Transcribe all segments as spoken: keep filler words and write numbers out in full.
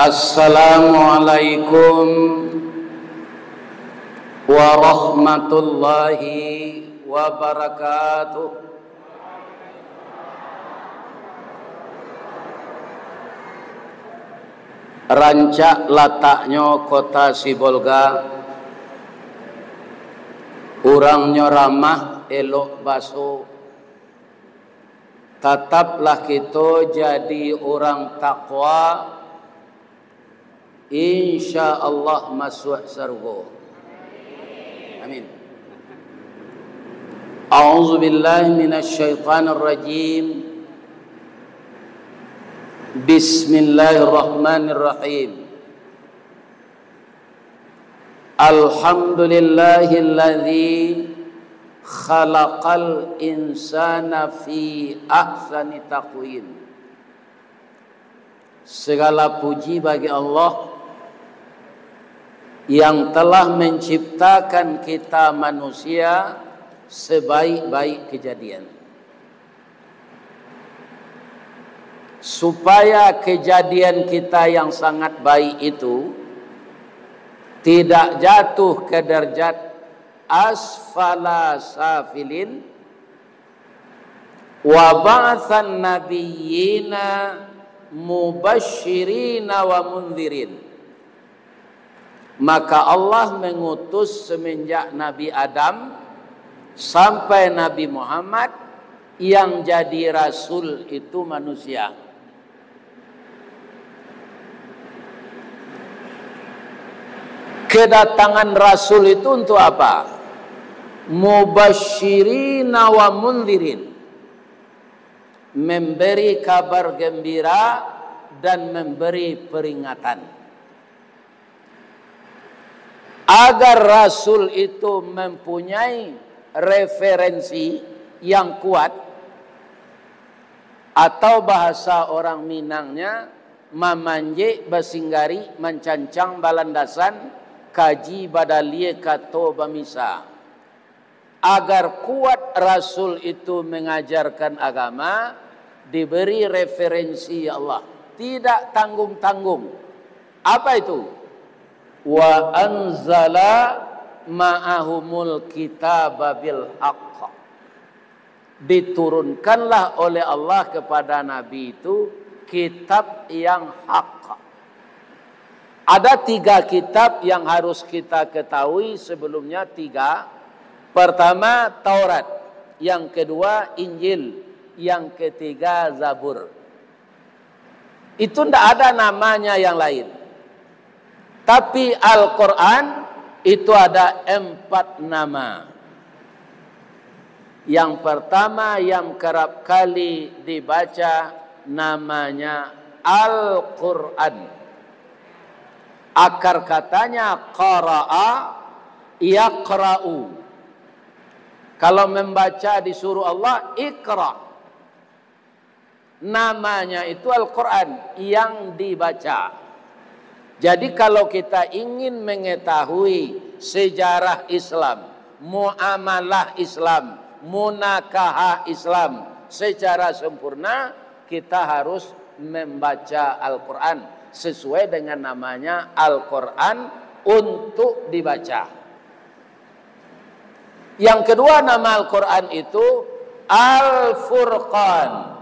Assalamualaikum warahmatullahi wabarakatuh. Rancak lataknyo kota Sibolga, urangnyo ramah, elok baso. Tataplah kito jadi urang takwa, insya Allah masuak sarugo. Amin. A'udzubillahi minasyaitonirrajim. Bismillahirrahmanirrahim. Alhamdulillahilladzi khalaqal insana fi ahsani taqwim. Segala puji bagi Allah yang telah menciptakan kita manusia sebaik-baik kejadian. Supaya kejadian kita yang sangat baik itu tidak jatuh ke derajat asfala safilin, wa ba'atsan nabiyyina mubasyirina wa mundzirin. Maka Allah mengutus semenjak Nabi Adam sampai Nabi Muhammad, yang jadi rasul itu manusia. Kedatangan rasul itu untuk apa? Mubasyirina wa mundzirin, memberi kabar gembira dan memberi peringatan. Agar rasul itu mempunyai referensi yang kuat, atau bahasa orang Minangnya, mamanjek basinggari, mancancang balandasan, kaji badalie kato bamisa. Agar kuat rasul itu mengajarkan agama, diberi referensi Allah. Tidak tanggung-tanggung. Apa itu? Wa anzala ma'ahumul kitaba bil haqq. Diturunkanlah oleh Allah kepada Nabi itu kitab yang hak. Ada tiga kitab yang harus kita ketahui sebelumnya, tiga. Pertama, Taurat. Yang kedua, Injil. Yang ketiga, Zabur. Itu ndak ada namanya yang lain. Tapi Al-Quran itu ada empat nama. Yang pertama yang kerap kali dibaca namanya Al-Quran. Akar katanya qara'a, yaqra'u. Kalau membaca disuruh Allah, iqra. Namanya itu Al-Quran yang dibaca. Jadi, kalau kita ingin mengetahui sejarah Islam, muamalah Islam, munakahah Islam secara sempurna, kita harus membaca Al-Quran sesuai dengan namanya, Al-Quran untuk dibaca. Yang kedua, nama Al-Quran itu Al-Furqan.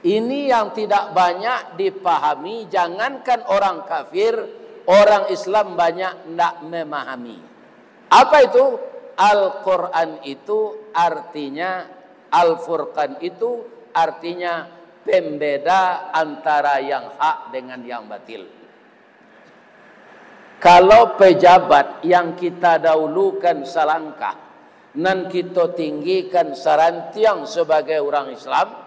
Ini yang tidak banyak dipahami, jangankan orang kafir, orang Islam banyak ndak memahami. Apa itu? Al-Quran itu artinya, Al-Furqan itu artinya pembeda antara yang hak dengan yang batil. Kalau pejabat yang kita dahulukan salangkah, nan kito tinggikan sarantiang sabagai urang Islam,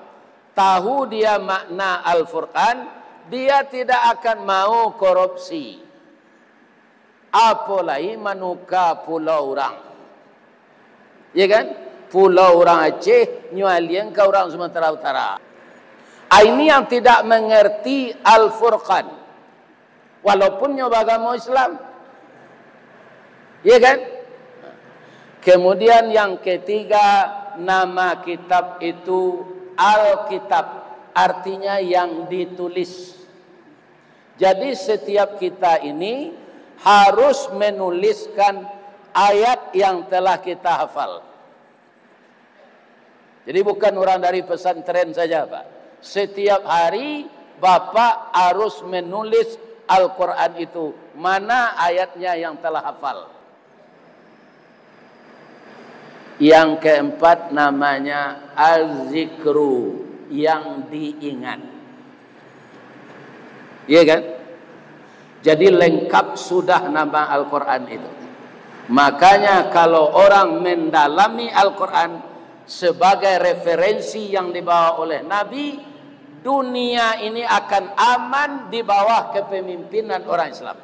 tahu dia makna Al-Furqan, dia tidak akan mau korupsi. Apo lai manuka pulau urang. Ya kan? Pulau urang Aceh, nyo alian ka urang Sumatera Utara. Ah, ini yang tidak mengerti Al-Furqan. Walaupun nyo bagamo Islam. Ya kan? Kemudian yang ketiga, nama kitab itu Alkitab, artinya yang ditulis. Jadi, setiap kita ini harus menuliskan ayat yang telah kita hafal. Jadi, bukan orang dari pesantren saja, Pak. Setiap hari, Bapak harus menulis Al-Quran itu, mana ayatnya yang telah hafal. Yang keempat namanya Az-Zikru, yang diingat. Iya kan? Jadi lengkap sudah nama Al-Quran itu. Makanya kalau orang mendalami Al-Quran sebagai referensi yang dibawa oleh Nabi, dunia ini akan aman di bawah kepemimpinan orang Islam.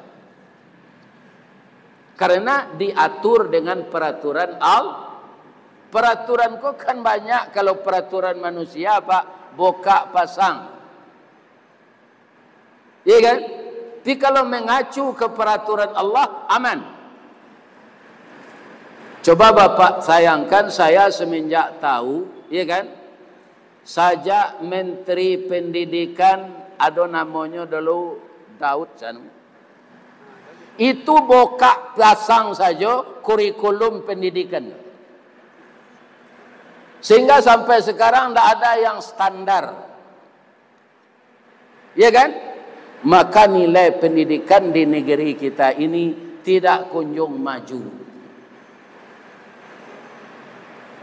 Karena diatur dengan peraturan Allah. Peraturan ko kan banyak, kalau peraturan manusia, Pak, bokak pasang. Iya kan? Tapi kalau mengacu ke peraturan Allah, aman. Coba Bapak sayangkan, saya semenjak tahu, iya kan? Sajak Menteri Pendidikan, ado namonyo dulu Daud Sanu. Itu bokak pasang sajo kurikulum pendidikan. Sehingga sampai sekarang ndak ada yang standar. Ya kan? Maka nilai pendidikan di negeri kita ini tidak kunjung maju.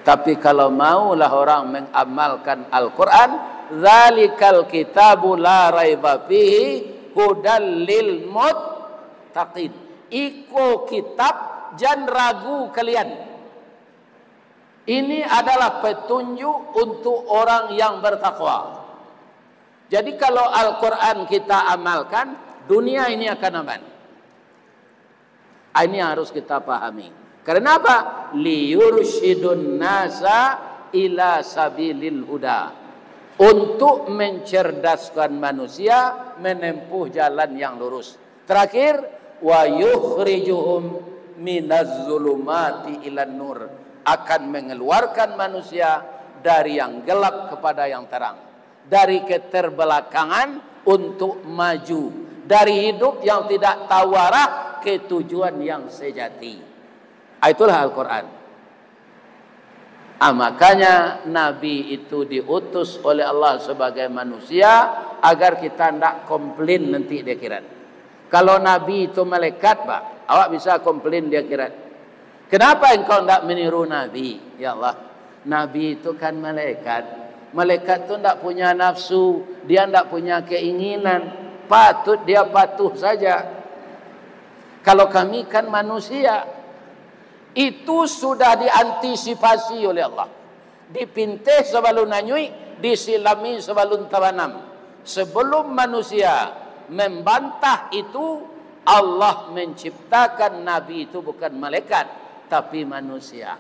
Tapi kalau maulah orang mengamalkan Al-Quran, "Dzalikal kitabu la raiba fihi hudal lil muttaqin." Iko kitab, jan ragu kalian. Ini adalah petunjuk untuk orang yang bertakwa. Jadi, kalau Al-Quran kita amalkan, dunia ini akan aman. Ah, ini yang harus kita pahami. Karena apa? Liyursyidun nasa ila sabilil huda. Untuk mencerdaskan manusia menempuh jalan yang lurus. Terakhir, "Wa yukhrijuhum minaz zulumati ilan nur," akan mengeluarkan manusia dari yang gelap kepada yang terang, dari keterbelakangan untuk maju, dari hidup yang tidak tahu arah ke tujuan yang sejati. Ah, itulah Al-Quran. Ah, makanya Nabi itu diutus oleh Allah sebagai manusia agar kita ndak komplain nanti di akhirat. Kalau Nabi itu malaikat, Pak, awak bisa komplain di akhirat. "Kenapa engkau ndak meniru Nabi?" Ya Allah, Nabi itu kan malaikat. Malaikat tu ndak punya nafsu, dia ndak punya keinginan. Patut dia patuh saja. Kalau kami kan manusia, itu sudah diantisipasi oleh Allah. Dipinteh sabalun anyuik, disilami sabalun tabanam. Sebelum manusia membantah itu, Allah menciptakan Nabi itu bukan malaikat, tapi manusia.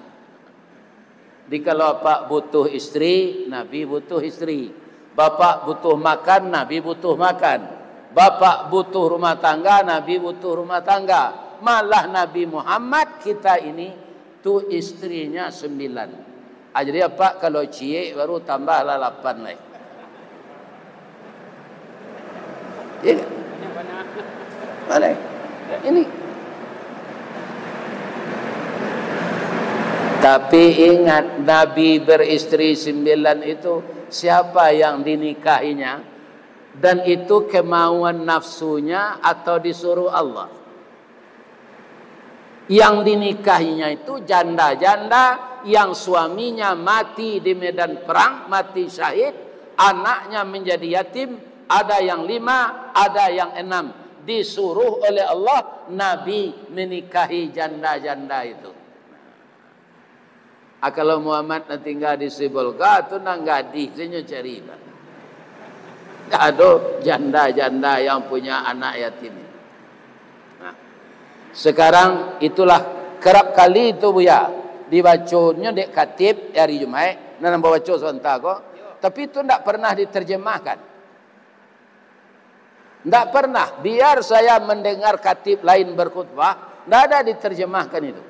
Jadi, kalau apak butuh istri, Nabi butuh istri. Bapak butuh makan, Nabi butuh makan. Bapak butuh rumah tangga, Nabi butuh rumah tangga. Malah Nabi Muhammad kita ini tu istrinya sembilan. Ah, jadi apak kalau ciek baru tambahlah lapan lai. Iya. Mana? Ini. Tapi ingat, Nabi beristri sembilan itu, siapa yang dinikahinya? Dan itu kemauan nafsunya atau disuruh Allah? Yang dinikahinya itu janda-janda yang suaminya mati di medan perang, mati syahid, anaknya menjadi yatim, ada yang lima, ada yang enam. Disuruh oleh Allah, Nabi menikahi janda-janda itu. Ah, kalau Muhammad nan tinggal di Sibolga tu, nan gadih sajo cari, Pak. Ndak ado janda-janda yang punya anak yatim. Nah, sekarang itulah kerap kali tu, Buya, dibaconyo dek khatib hari Jumaik, nan ambo baco sabanta ko, tapi itu ndak pernah diterjemahkan. Ndak pernah, biar saya mendengar khatib lain berkhutbah, ndak ada diterjemahkan itu.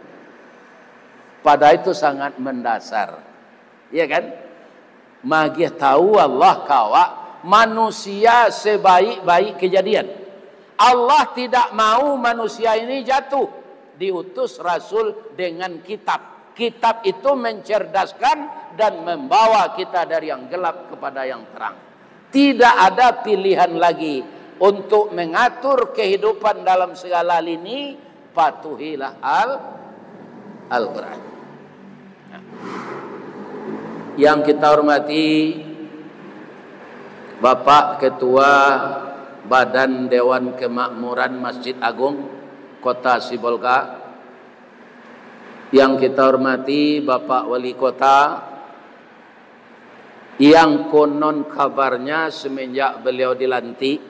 Padahal itu sangat mendasar. Iya kan? Magiah tahu Allah ka awak, manusia sebaik-baik kejadian. Allah tidak mau manusia ini jatuh, diutus Rasul dengan kitab. Kitab itu mencerdaskan dan membawa kita dari yang gelap kepada yang terang. Tidak ada pilihan lagi untuk mengatur kehidupan dalam segala lini, patuhilah Al-, Al-Quran. Yang kita hormati Bapak Ketua Badan Dewan Kemakmuran Masjid Agung Kota Sibolga, yang kita hormati Bapak Wali Kota, yang konon kabarnya semenjak beliau dilantik,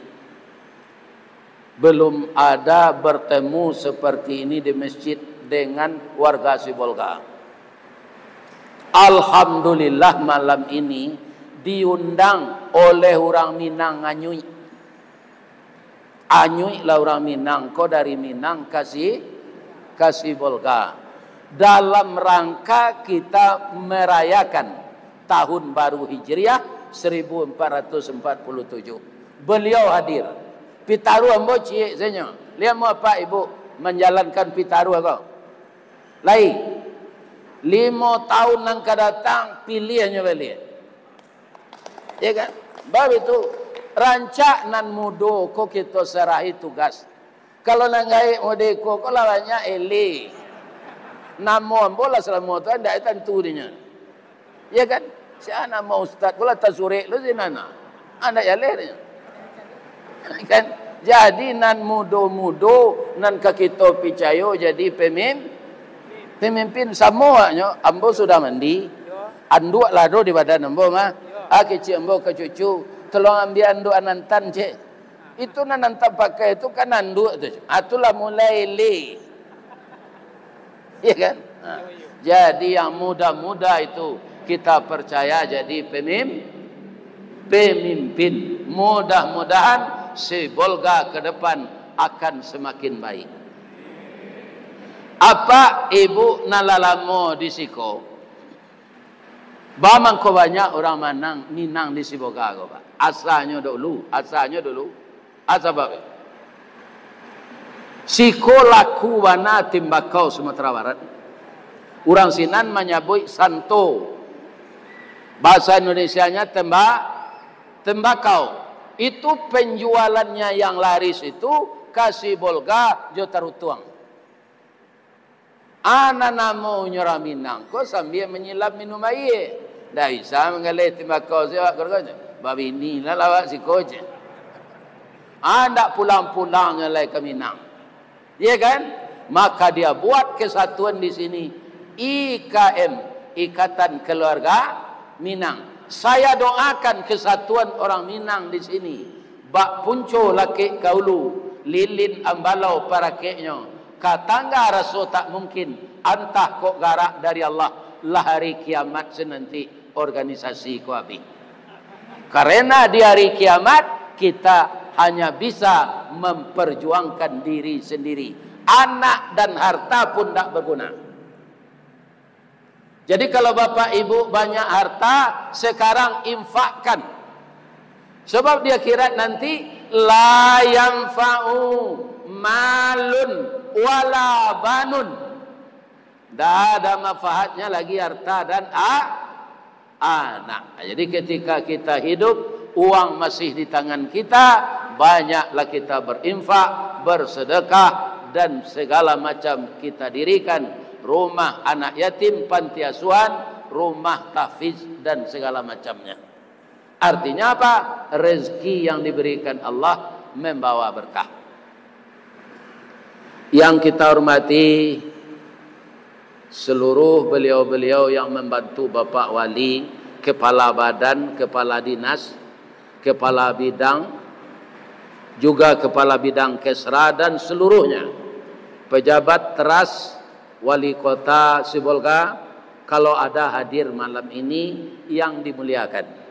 belum ada bertemu seperti ini di masjid dengan warga Sibolga. Alhamdulillah, malam ini diundang oleh urang Minang Anyuik. Anyuik lah urang Minang ko dari Minang ka Si-, ka Sibolga. Dalam rangka kita merayakan tahun baru Hijriah seribu empat ratus empat puluh tujuh. Beliau hadir. Pitaruah ambo ciek sajo. Lai amuah Apak Ibuk manjalankan pitaruah ko? Lai. Limo tahun nan ka datang, piliahnyo baliak. Ya kan? Bab itu, rancak nan mudo ko kito sarahi tugas. Kalau nan gaek mode ko, ko lah banyak eleh. Namo ambo lah salamo tu, ndak tantu dinyo. Ya kan? Sia namo ustaz ko lah tasurek lu sinan. Ndak jaleh dinyo. Kan? Jadi nan mudo-mudo, nan ka kito picayo jadi pemim-, pemimpin. Samo agaknyo, ambo sudah mandi, anduak lah ado di badan ambo mah. Ah, kecek ambo ka cucu, tolong ambiak anduak Anantan, cek. Itu nan Anantan pakai tu kan anduak tu, cek. Ah, tu lah mulai le. Ya kan? Ha. Jadi yang muda-muda itu kita percaya jadi pemim-, pemimpin. Mudah-mudahan Sibolga ke depan akan semakin baik. Apak Ibuk nan lah lamo di siko, bamangko banyak urang Manang, Minang di Sibolga ko, Pak. Asanyo dulu, asanyo dulu. Asa, Pak. Siko laku bana timbakau Sumatera Barat. Urang sinan manyabuik santo. Bahasa Indonesianya temba-, tembakau. Itu penjualannya yang laris itu ka Sibolga jo Tarutuang. Anak namo nyo urang Minang ko sambia manyilam minum aia. Ndak bisa manggaleh timbakau siwak keluarganyo. Babini lah lawak siko je. Ah, ndak pulang-pulang nyo lai ka Minang. Iya kan? Maka dia buat kesatuan di sini, I K M, Ikatan Keluarga Minang. Saya doakan kesatuan orang Minang di sini. Bak punco lakek ka ulu, lilin ambalau parakeknyo, ka tangga raso tak mungkin, antah kok garak dari Allah, lah hari kiamat senanti organisasi ko abih. Karena di hari kiamat, kita hanya bisa memperjuangkan diri sendiri. Anak dan harta pun ndak berguna. Jadi, kalau bapak ibu banyak harta, sekarang infakkan. Sebab di akhirat nanti, la yanfa'u malun wala banun. Ndak ada manfaatnya lagi harta dan a-, anak. Jadi, ketika kita hidup, uang masih di tangan kita, banyaklah kita berinfak, bersedekah, dan segala macam kita dirikan. Rumah anak yatim, panti asuhan, rumah tahfiz, dan segala macamnya. Artinya apa? Rezeki yang diberikan Allah membawa berkah. Yang kita hormati seluruh beliau-beliau yang membantu Bapak Wali, kepala badan, kepala dinas, kepala bidang, juga kepala bidang Kesra dan seluruhnya, pejabat teras, Wali Kota Sibolga, kalau ada hadir malam ini yang dimuliakan.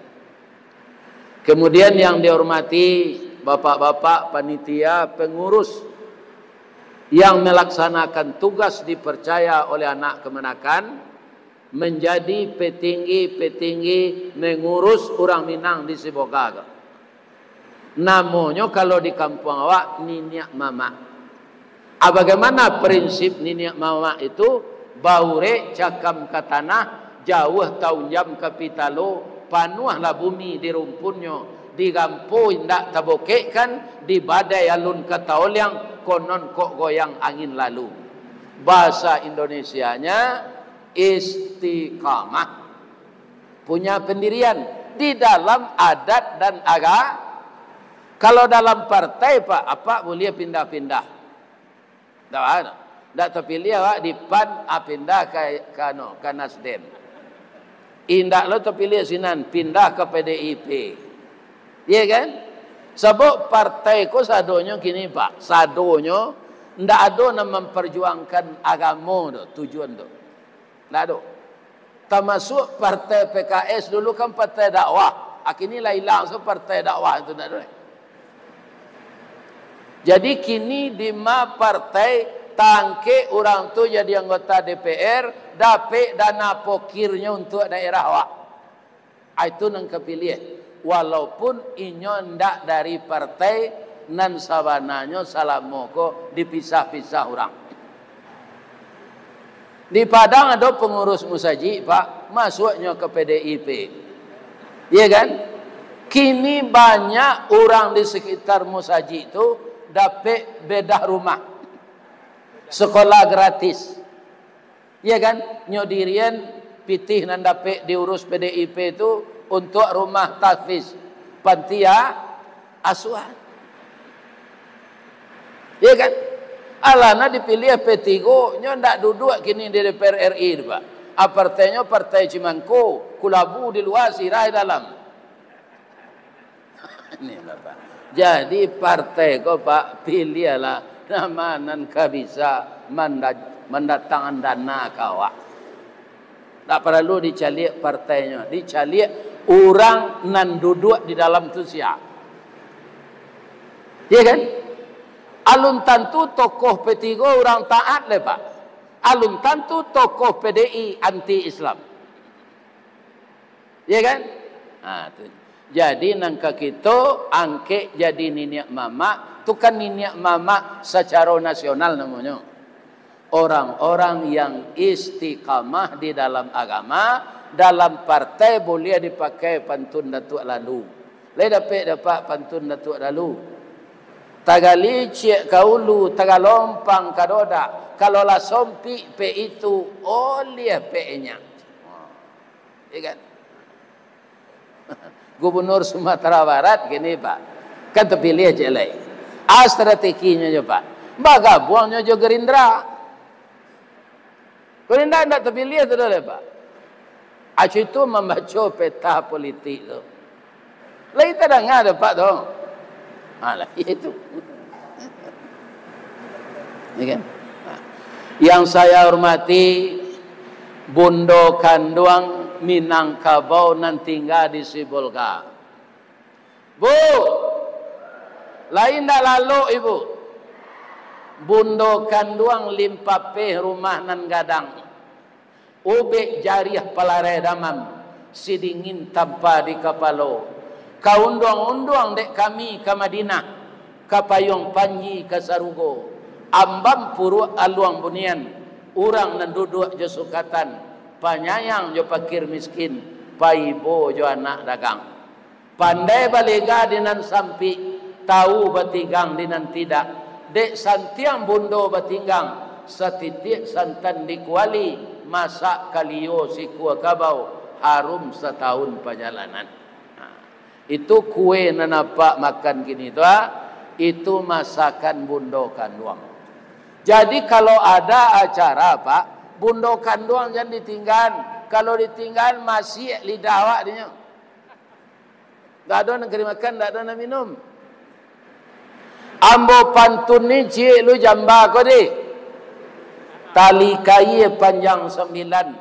Kemudian yang dihormati bapak-bapak panitia pengurus yang melaksanakan tugas dipercaya oleh anak kemenakan menjadi petinggi-petinggi mengurus urang Minang di Sibolga. Namonyo kalau di kampuang awak, niniak mamak. Ah, bagaimana prinsip niniak mamak itu? Baurek cakam ka tanah, jauah taunjam ka pitalo, panuahlah bumi di rumpunnyo, digampo indak tabokekkan, di badai alun ka taoliang, konon kok goyang angin lalu. Bahasa Indonesianya, istiqamah. Punya pendirian di dalam adat dan aga-, kalau dalam partai, Pak, apak buliah pindah-pindah. Ndak, ndak tapiliah awak di PAN, ah, pindah ka, ka, anu, ka Nasdem. Indak lo tapiliah sinan, pindah ka P D I P. Iya kan? Sabab partai ko sadonyo kini, Pak, sadonyo ndak ado nan mamparjuangkan agamo tu, tujuan tu. Ndak ado. Tamasuak partai P K S dulu kan partai dakwah. Ah, kini lah ilang, so partai dakwah tu ndak ado. Jadi kini dima partai tangkek urang tu jadi anggota D P R, dapek dana pokirnyo untuak daerah awak. Ah, itu nan kapiliah. Walaupun inyo ndak dari partai nan sabananyo salamo ko dipisah-pisah urang. Di Padang ado pangurus musajik, Pak, masuaknyo ka P D I P. Iya kan? Kini banyak urang di sekitar musajik tu dapek bedah rumah. Sekolah gratis. Iya kan? Nyo dirian pitih nan dapek diurus P D I P tu untuak rumah tahfiz, panti a-, asuhan. Iya kan? Alah, nan dipiliah P tigo, nyo ndak duduak kini di D P R R I tu, Pak. Ah, partainyo partai cimangko, kulabu di lua, sirah di dalam. Ni, Bapak. Jadi, partai ko, Pak, piliahlah nama nan ka bisa manda-, mandatangan dana ka awak. Tak paralu dicaliak partainyo, dicaliak urang nan duduak di dalam tu sia. Iya kan? Alun tantu tokoh P tigo urang taat lai, Pak. Alun tantu tokoh P D I anti Islam. Iya kan? Ha, tu. Jadi, nan ka kito angkek jadi niniak mamak, tu kan niniak mamak sacaro nasional namonyo. Orang-orang yang istiqamah di dalam agama, dalam partai buliah dipakai pantun Datuak Lalu. Lai dapek dapek pantun Datuak Lalu. Tagalicik ka ulu, tagalompang ka dodak, kalau lah sompik pek itu, oliah pek inyak. Iya kan? Gubernur Sumatera Barat kini, Pak, kan tapiliah ciek lai. A strateginyo jo, Pak, bagabuangnyo jo Gerindra. Gerindra ndak tapiliah tu doh lai, Pak. Acu itu mambaco peta politik tu. Lai tadanga dek Apak tu? Ha, lah, itu. Ya kan? Ha. Yang saya hormati, Bundo Kanduang Minangkabau nan tingga di Sibolga. Bu, lai ndak lalok Ibu? Bundo Kanduang limpapeh rumah nan gadang. Ubek jariah palarai damam, sidingin tampa di kapalo. Ka unduang-unduang dek kami ka Madinah, ka payuang panji ka sarugo. Ambam puruak aluang bunian, urang nan duduak jo sukatan, panyayang jo pakir miskin, paibo jo anak dagang. Pandai balega di nan sampik, tawu batigang di nan tidak. Dek santiang bundo batinggang, satitiak santan di kuali, masak kalio sikua kabau, harum satahun pajalanan. Nah, itu kue nan Apak makan kini tu, ah, itu masakan Bundo Kanduang. Jadi, kalau ada acara, Pak, Bundo Kanduang jan ditinggan. Kalau ditinggan, masiak lidah awak dinyo. Ndak ado nan ka dimakan, ndak ado nan minum. Ambo pantun ni ciek lu jamba ko deh. Tali kaia panjang sambilan,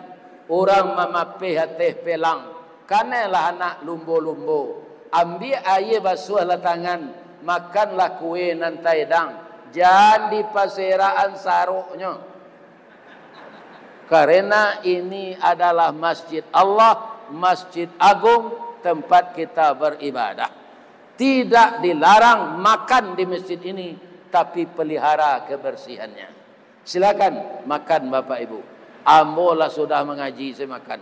urang mamapeh ateh pelang. Kanailah anak lumbo-lumbo, ambiak aia basuahlah tangan, makanlah kue nan taedang, jan dipaserakan saroknyo. Karena ini adalah masjid Allah, masjid agung, tempat kita beribadah. Tidak dilarang makan di masjid ini, tapi pelihara kebersihannya. Silakan makan, Bapak Ibu. Ambo lah sudah mangaji, saya makan.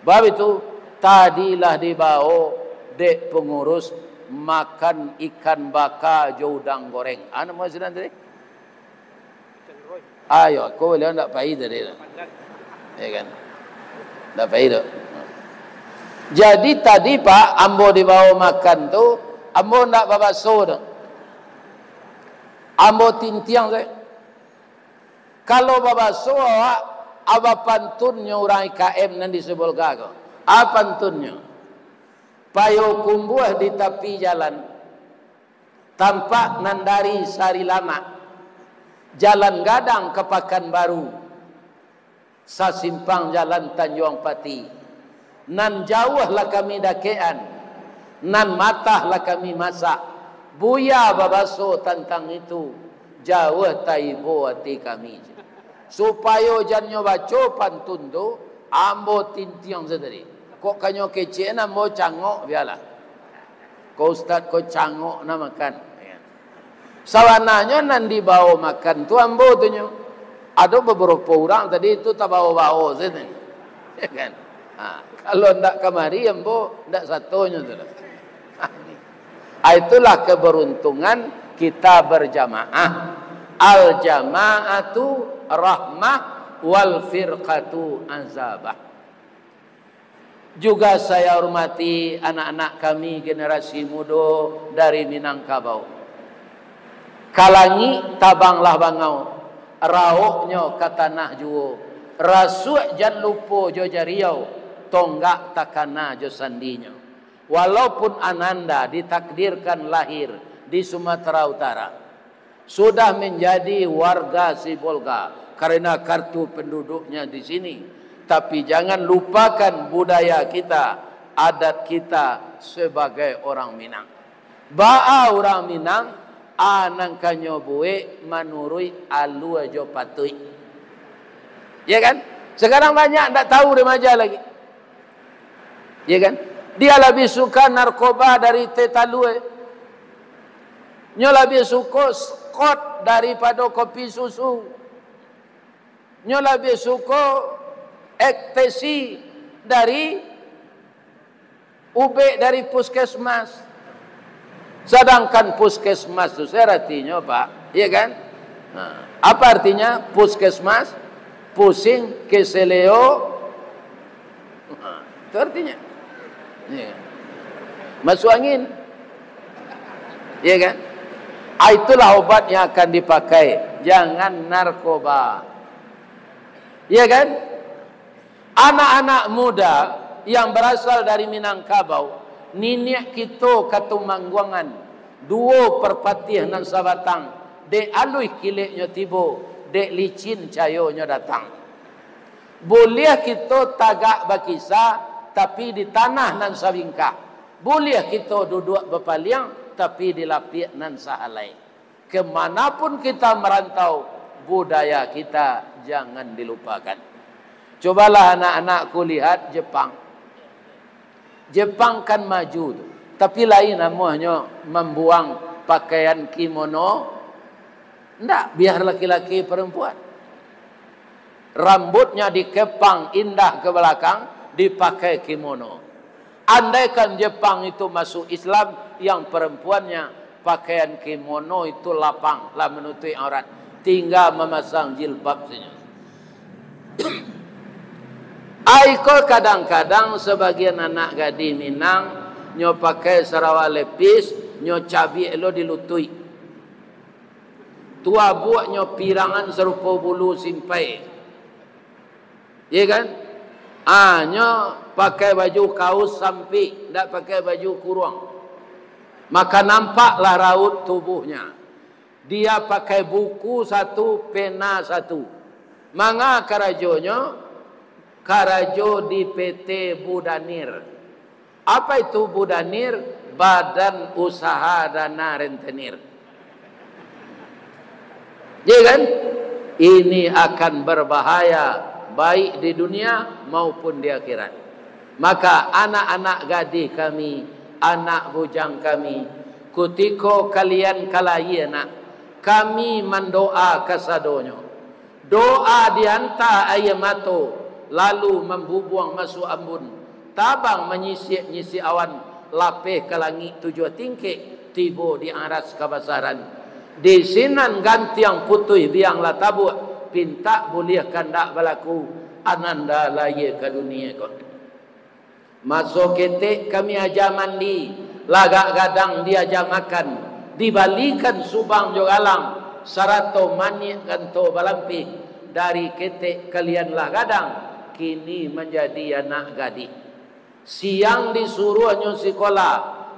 Bab itu, tadi lah dibawo dek pengurus makan ikan baka jo udang goreng. Anu mau sidang tadi? Ayo, ko baliau ndak pai tadi tu. Ya kan? Ndak pai tu. Jadi tadi, Pak, ambo dibawo makan tu, ambo ndak babaso tu. Ambo tintiang sajo. Kalau babaso awak, a ba pantunnyo urang I K M nan di Sibolga ko. A pantunnyo. Payokumbuah di tapi jalan. Tampak nan dari Sarilamak, jalan gadang ka Pakanbaru, sasimpang jalan Tanjuang Pati. Nan jauah lah kami dakekan, nan matah lah kami masak. Buya babaso tantang itu, jauah taibo ati kami. Supayo jan nyo baco pantun tu, ambo tintiang sajo tadi. Kok kanyo kecek, ambo cangok, bialah. Ko ustad ko cangok na makan. Sabananyo nan dibawo makan tu ambo tu nyo. Ado babarapo urang tadi tu tabawo-bawo sajo. Ya kan? Ha, kalau ndak kamari ambo ndak satonyo tu lah. Ha, itulah keberuntungan kita berjamaah. Al jama'atu rahmah wal firqatu azabah. Juga saya hormati anak-anak kami generasi mudo dari Minangkabau. Ka langik tabanglah bangau, raoknyo ka tanah juo, rasuak jan lupo jo jariau, tonggak takana jo sandinyo. Walaupun ananda ditakdirkan lahir di Sumatera Utara, sudah menjadi warga Sibolga karena kartu penduduknya di sini. Tapi jangan lupakan budaya kita, adat kita sebagai orang Minang. Baa urang Minang, a nan kanyo buek manuruik alua jo patuik. Ya kan? Sekarang banyak ndak tahu remaja lagi. Ya kan? Dia lebih suka narkoba dari teh talua. Nyo lebih suko skot daripado kopi susu. Nyo lebih suko ektasi dari ubek dari puskesmas. Sedangkan puskesmas tu, saya artinya, Pak, ya kan? Nah, apa artinya puskesmas? Pusing, keseleo. Nah, itu artinya. Ya. Masuk angin. Ya kan? Ah, itulah obat yang akan dipakai. Jangan narkoba. Ya kan? Anak-anak muda yang berasal dari Minangkabau, niniak kito Katumangguangan, duo Parpatiah nan sabatang, dek aluih kileknyo tibo, dek licin cayonyo datang. Buliah kito tagak bakisa, tapi di tanah nan sabingkah. Buliah kito duduak bapaliang, tapi di lapiak nan sahalai. Kemanapun kita merantau, budaya kita jangan dilupakan. Cobalah anak-anakku lihat Jepang. Jepang kan maju tu, tapi lain amuahnyo mambuang pakaian kimono, ndak, biar laki-laki perempuan. Rambutnya dikepang indah ke belakang, dipakai kimono. Andaikan Jepang itu masuk Islam, yang perempuannya pakaian kimono itu lapang, lah menutup aurat, tinggal memasang jilbab saja. Ai ko kadang-kadang sebagian anak gadih Minang, nyo pakai sarawa lepis, nyo cabiak lo di lutuik. Tu abuaknyo pirangan sarupo bulu simpai. Iya kan? Ah, nyo pakai baju kaus sampik, ndak pakai baju kuruang. Maka nampaklah raut tubuhnya. Dia pakai buku satu, pena satu. Manga karajonyo? Karajo di P T Budanir. Apa itu Budanir? Badan Usaha Dana Rentenir. Iya kan? Ini akan berbahaya, baik di dunia maupun di akhirat. Maka anak-anak gadih kami, Anak bujang kami, kutiko kalian ka layie nak, kami mandoa kasadonyo. Doa dianta aia mato, lalu mambubuang masuak ambun, tabang manyisiak-nyisiak awan, lapeh ka langik tujuah tingkek, tibo di aras kabasaran. Di sinan gantiang putuih biang lah tabuak, pintak buliah kandak balaku, ananda layie ka dunie ko. Maso ketek kami aja mandi, lagak gadang diaja makan, dibalikan subang jo galang, sarato maniak ganto balampih, dari ketek kalian lah gadang, kini manjadi anak gadih. Siang disuruahnyo sikola,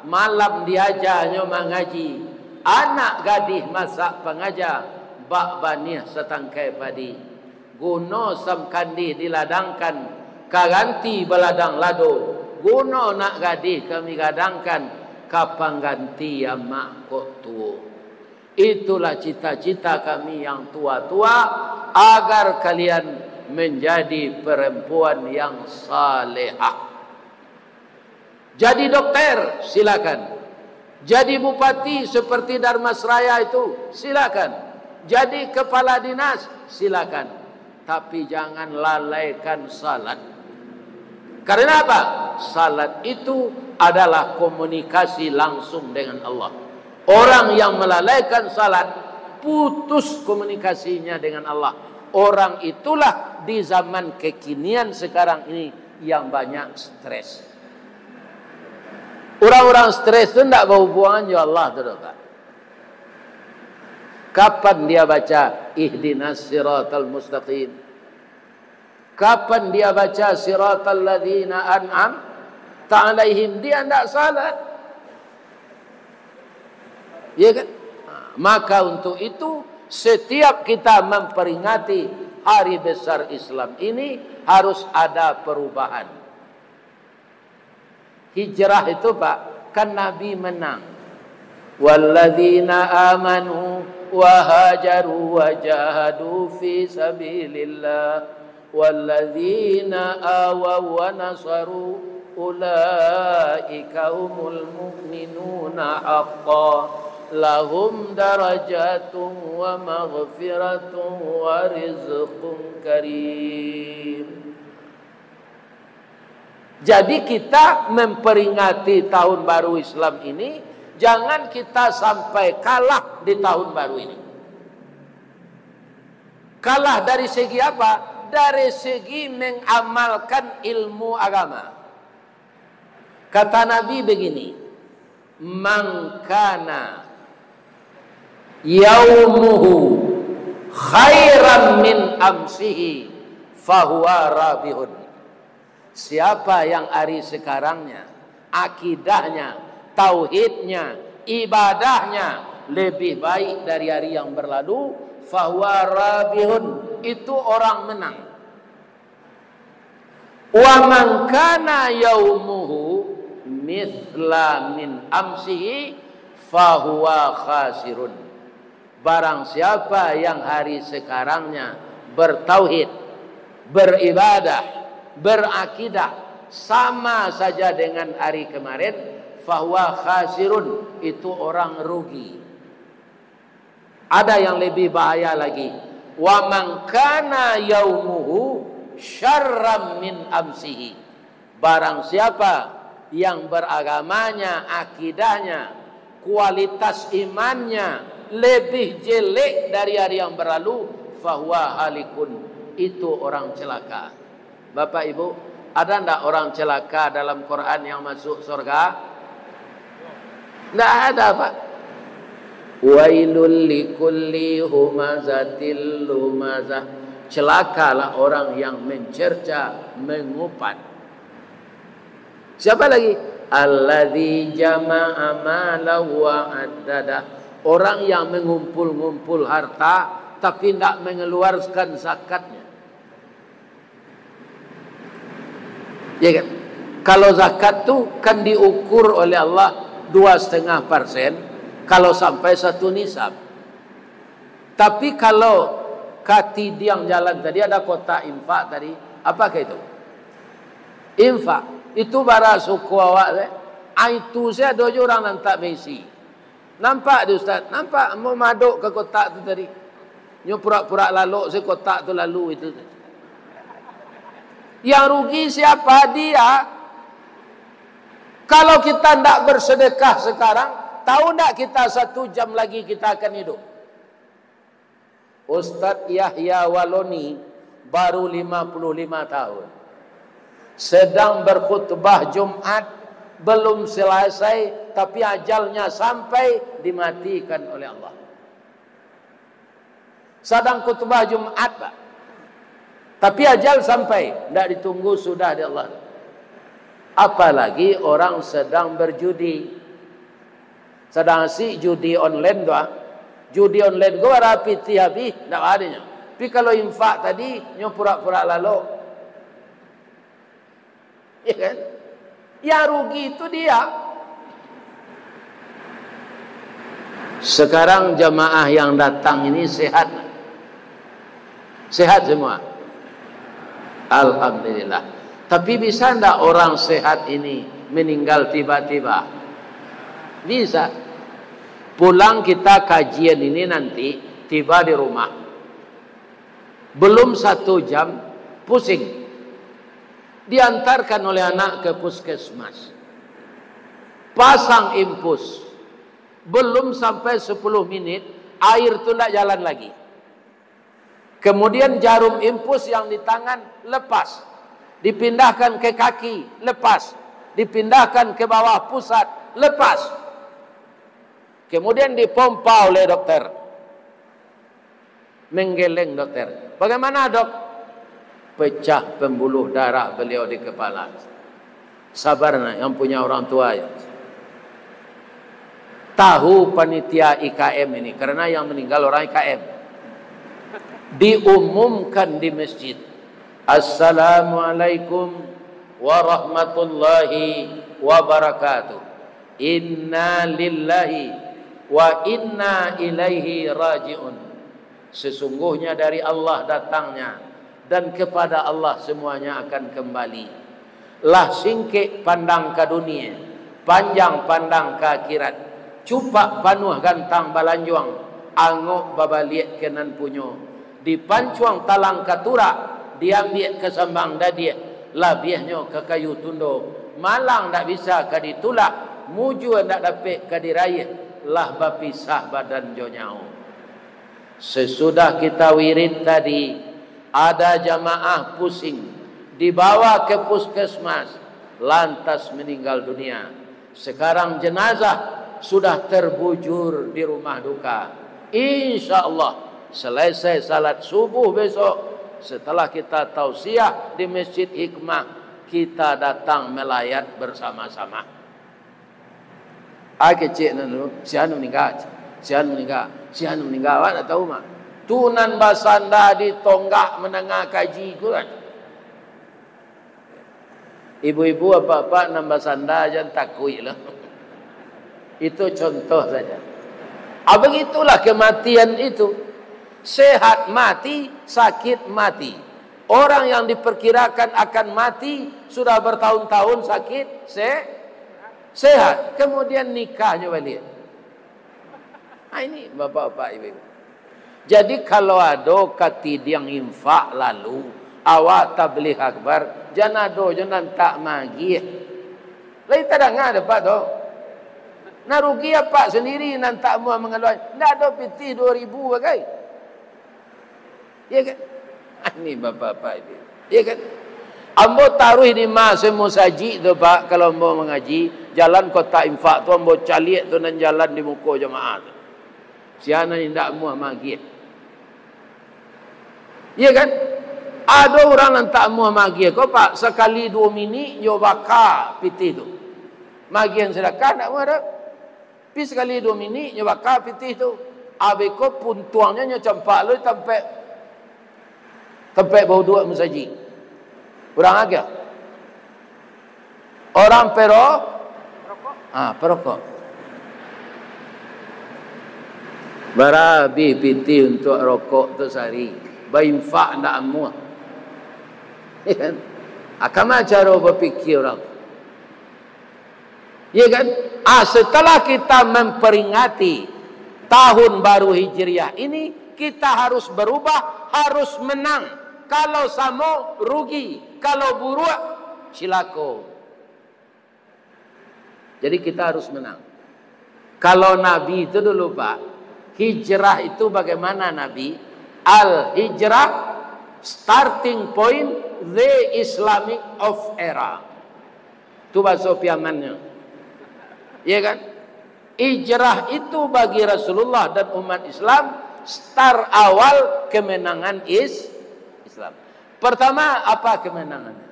malam diajanyo mangaji, anak gadih masak pangaja, bak baniah satangkai padi. Guno samkandih diladangkan, ka ganti baladang lado. Guno nak gadih kami gadangkan, ka pangganti amak kok tuo. Itulah cita-cita kami yang tua-tua, agar kalian menjadi perempuan yang salehah. Jadi dokter, silakan. Jadi bupati seperti Dharmasraya itu, silakan. Jadi kepala dinas, silakan. Tapi jangan lalaikan salat. Karena apa? Salat itu adalah komunikasi langsung dengan Allah. Orang yang melalaikan salat, putus komunikasinya dengan Allah. Orang itulah di zaman kekinian sekarang ini yang banyak stres. Urang-urang stres tu ndak bahubungan jo Allah tu doh, Pak. Kapan dia baca ihdinas siratal mustaqim? Kapan dia baca siratal ladzina an'amta alaihim? Dia ndak salat. Ya kan? Maka untuk itu, setiap kita memperingati hari besar Islam ini, harus ada perubahan. Hijrah itu, Pak, kan Nabi menang. Walladzina amanu wa hajaru wa jahadu fi sabilillah, walladzina awaw wa nasaru, ulaika humul mu'minuna haqqa, lahum darajatun wa maghfiratun wa rizqun karim. Jadi, kita memperingati tahun baru Islam ini, jangan kita sampai kalah di tahun baru ini. Kalah dari segi apa? Dari segi mengamalkan ilmu agama. Kata Nabi begini, "Man kana yaumuhu khairan min amsihi, fahuwa rabihun." Siapa yang ari sekarangnya, akidahnya, tauhidnya, ibadahnya lebih baik dari ari yang berlalu, fahuwa rabihun, itu orang menang. Wa man kana yaumuhu mitsla min amsihi, fahuwa khasirun. Barang siapa yang hari sekarangnya bertauhid, beribadah, berakidah, sama saja dengan hari kemarin, fahuwa khasirun, itu orang rugi. Ada yang lebih bahaya lagi. Wa man kana yaumuhu syarran min amsihi. Barang siapa yang beragamanya, akidahnya, kualitas imannya lebih jelek dari hari yang berlalu, fahuwa halikun, itu orang celaka. Bapak Ibu, ada ndak orang celaka dalam Quran yang masuk surga? Ndak ada, Pak. Wailul likulli humazatil lumazah. Celakalah orang yang mencerca, mengupat. Siapa lagi? Alladzi jama'a malan wa addada. Orang yang mengumpul-ngumpul harta, tapi ndak mengeluarkan zakatnya. Ya kan? Kalau zakat tu kan diukur oleh Allah dua setengah persen kalau sampai satu nisab. Tapi kalau katidiang jalan tadi ada kotak infak tadi, apakah itu? Infak. Itu bara suku awak teh. Ah, itu se ado jo urang nan tak baisi. Nampak di Ustaz? Nampak, mamadok ka kotak tu tadi. Nyo purak-purak lalok se kotak tu lalu itu. Yang rugi siapa? Dia. Kalau kita ndak bersedekah sekarang, tahu ndak kita satu jam lagi kita akan hidup? Ustadz Yahya Waloni baru lima puluh lima tahun. Sedang berkhutbah Jumat, belum selesai, tapi ajalnya sampai, dimatikan oleh Allah. Sedang khutbah Jumat, Pak. Tapi ajal sampai, ndak ditunggu sudah di Allah. Apalagi orang sedang berjudi. Sadang asik judi online tu, ah. Judi online ko bara pitih habih, ndak ba nyo. Tapi kalau infak tadi, nyo purak-purak lalok. Ya kan? Yang rugi itu dia. Sekarang jamaah yang datang ini sehat? Sehat semua? Alhamdulillah. Tapi bisa ndak orang sehat ini meninggal tiba-tiba? Bisa. Pulang kita kajian ini nanti, tiba di rumah. Belum satu jam, pusing. Diantarkan oleh anak ke puskesmas. Pasang infus. Belum sampai sepuluh menit, air tu ndak jalan lagi. Kemudian jarum infus yang di tangan lepas. Dipindahkan ke kaki, lepas. Dipindahkan ke bawah pusat, lepas. Kemudian dipompa oleh dokter. Menggeleng dokter. "Bagaimana, Dok?" "Pecah pembuluh darah beliau di kepala." Sabar nak, yang punya orang tua ya. Tahu panitia I K M ini, karena yang meninggal orang I K M. Diumumkan di masjid, "Assalamualaikum warahmatullahi wabarakatuh. Inna lillahi wa inna ilaihi raji'un." Sesungguhnya dari Allah datangnya, dan kepada Allah semuanya akan kembali. Lah singkek pandang ka dunia, panjang pandang ka akhirat. Cupak panuah gantang balanjuang, angok babaliak ka nan punyo. Dipancuang talang ka turak, diambiak ka sambang dadiah, labiahnyo ka kayu tundo. Malang ndak bisa ka ditulak, mujua ndak dapek ka diraiah, lah bapisah badan jo nyawo. Sesudah kita wirid tadi, ada jamaah pusing, dibawa ke puskesmas, lantas meninggal dunia. Sekarang jenazah sudah terbujur di rumah duka. Insya Allah, selesai salat subuh besok, setelah kita tausiah di Masjid Hikmah, kita datang melayat bersama-sama. Ai kecek nan dulu, "Si anu meninggal, si anu meninggal, si anu meninggal." Awak ndak tahu mah. Tu nan basanda di tonggak mandanga kaji tu kan. Ibu-ibu, apak-apak nan basanda jan takuik lah. Itu contoh saja. Ah, begitulah kematian itu. Sehat mati, sakit mati. Orang yang diperkirakan akan mati sudah bertahun-tahun sakit, se-, sehat. Kemudian nikahnyo baliak. Ah, ini bapak-bapak, ibu-ibu. Jadi, kalau ado katidiang infak lalu, awak tabligh akbar, jan ado jo nan tak magiah. Lai tadanga dek apak tu. Nah, rugi apak sandiri nan tak amuah mangaluakan. Ndak ado pitih duo ribu bagai. Iya kan? Ah, ni bapak-bapak ini. Iya kan? Ambo taruih di ma-, se musajik tu, Pak, kalau ambo mangaji, jalan kotak infak tu ambo caliak tu nan jalan di muko jamaah tu. Sia nan indak amuah magiah. Iya kan? Ado urang nan tak amuah magiah ko, Pak, sakali duo minik nyo baka pitih tu. Magiahan sadakah ndak amuah doh. Pi sakali duo minik nyo baka pitih tu. Abih ko puntuangnyo nyo campak lo di tampek, tampek bauduak musajik. Urang agiah. Orang pero-, ah, perokok. Bara abih pitih untuak rokok tu sahari. Bainfak ndak amuah. Iya kan? Ah, kama caro bapikia urang tu? Ya kan? Ah, setelah kita memperingati tahun baru Hijriah ini, kita harus berubah, harus menang. Kalau samo, rugi. Kalau buruak, cilako. Jadi kita harus menang. Kalau Nabi itu dulu, Pak, hijrah itu bagaimana Nabi? Al-hijrah, starting point, the Islamic of era. Itu bahasa Piamannyo. Ya kan? Hijrah itu bagi Rasulullah dan umat Islam, start awal kemenangan is-, Islam. Pertama, apa kemenangannya?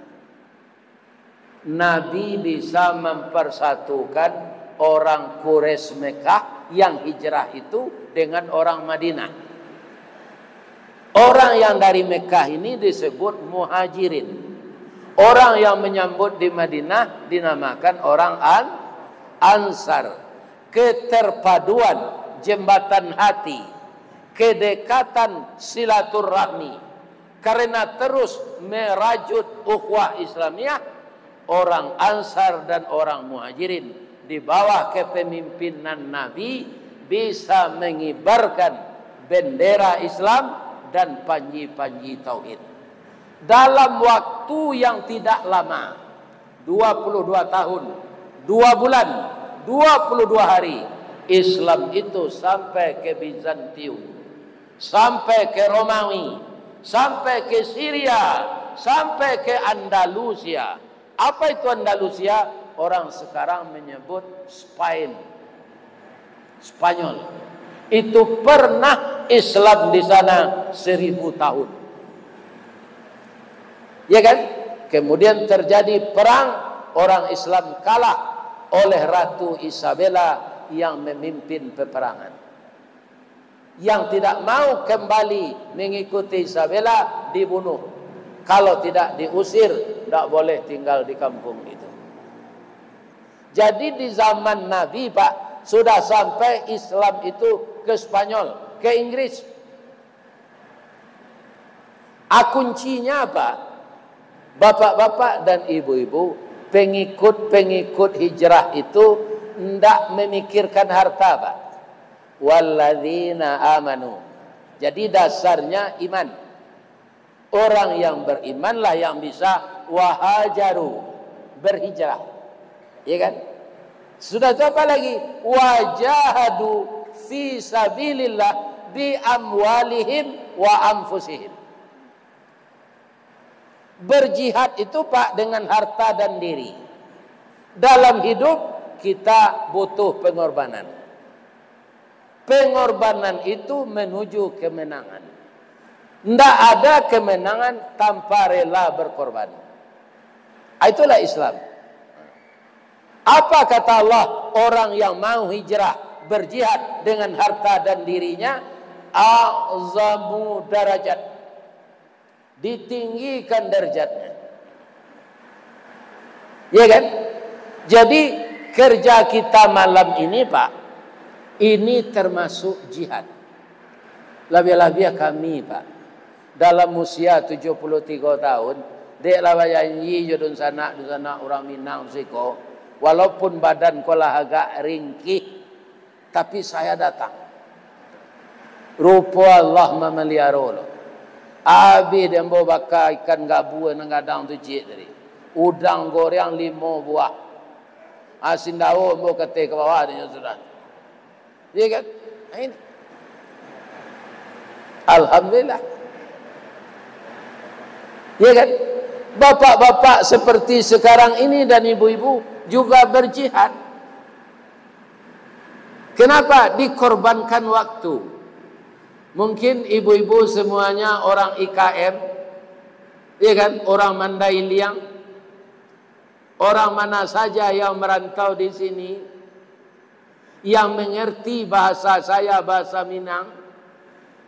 Nabi bisa mempersatukan orang Quraisy Mekah yang hijrah itu dengan orang Madinah. Orang yang dari Mekah ini disebut Muhajirin. Orang yang menyambut di Madinah dinamakan orang An-, Ansar. Keterpaduan jembatan hati, kedekatan silaturahmi, karena terus merajut ukhuwah Islamiah, orang Ansar dan orang Muhajirin di bawah kepemimpinan Nabi bisa mengibarkan bendera Islam dan panji-panji tauhid. Dalam waktu yang tidak lama, dua puluh dua tahun, dua bulan, dua puluh dua hari, Islam itu sampai ke Bizantium, sampai ke Romawi, sampai ke Syria, sampai ke Andalusia. Apa itu Andalusia? Orang sekarang menyebut Spain, Spanyol. Itu pernah Islam di sana seribu tahun. Ya kan? Kemudian terjadi perang, orang Islam kalah oleh Ratu Isabella yang memimpin peperangan. Yang tidak mau kembali mengikuti Isabella dibunuh. Kalau tidak diusir, tidak boleh tinggal di kampung itu. Jadi di zaman Nabi, Pak, sudah sampai Islam itu ke Spanyol, ke Inggris. A, kuncinya apa? Bapak-bapak dan ibu-ibu, pengikut-pengikut hijrah itu ndak memikirkan harta, Pak. Walladzina amanu. Jadi dasarnya iman. Orang yang berimanlah yang bisa wahajaru, berhijrah. Ya kan? Sudah itu apa lagi? Wajahadu fi sabilillah bi amwalihim wa anfusihim. Berjihad itu, Pak, dengan harta dan diri. Dalam hidup, kita butuh pengorbanan. Pengorbanan itu menuju kemenangan. Ndak ada kemenangan tanpa rela berkorban. Ah, itulah Islam. Apa kata Allah, orang yang mau hijrah, berjihad dengan harta dan dirinya, a'zamu darajat. Ditinggikan derajatnya. Ya kan? Jadi, kerja kita malam ini, Pak, ini termasuk jihad. Labiah-labiah kami, Pak, dalam usia tujuh puluh tiga tahun, dek lah bajanji jo dunsanak-dunsanak urang Minang siko, walaupun badan ko lah agak ringkih, tapi saya datang. Rupo Allah mamaliaro lo. Abih dek ambo baka ikan gabua nan gadang tu ciek tadi. Udang goreng limo buah. Asin daun ambo kateh ka bawah dek nyo sudah. Ya kan? Nah, ini. Alhamdulillah. Ya kan? Bapak-bapak seperti sekarang ini dan ibu-ibu juga berjihad. Kenapa? Dikorbankan waktu. Mungkin ibu-ibu semuanya orang I K M, ya kan? Orang Mandailing, orang mana saja yang merantau di sini, yang mengerti bahasa saya, bahasa Minang,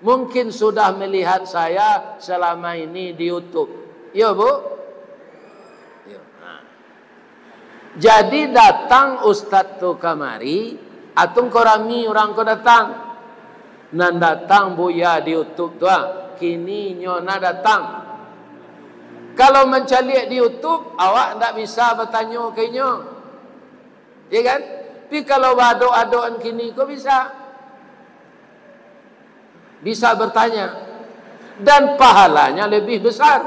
mungkin sudah melihat saya selama ini di YouTube. Yo, Bu? Yo. Nah. Jadi, datang ustaz tu kamari, atau ko rami urang ko datang. Nan datang Buya di YouTube tu, ah, kini nyo na datang. Kalau mancaliak di YouTube, awak ndak bisa batanyo ka inyo. Ya kan? Tapi kalau baadok-adokan kini ko bisa. Bisa bertanya. Dan pahalanya lebih besar.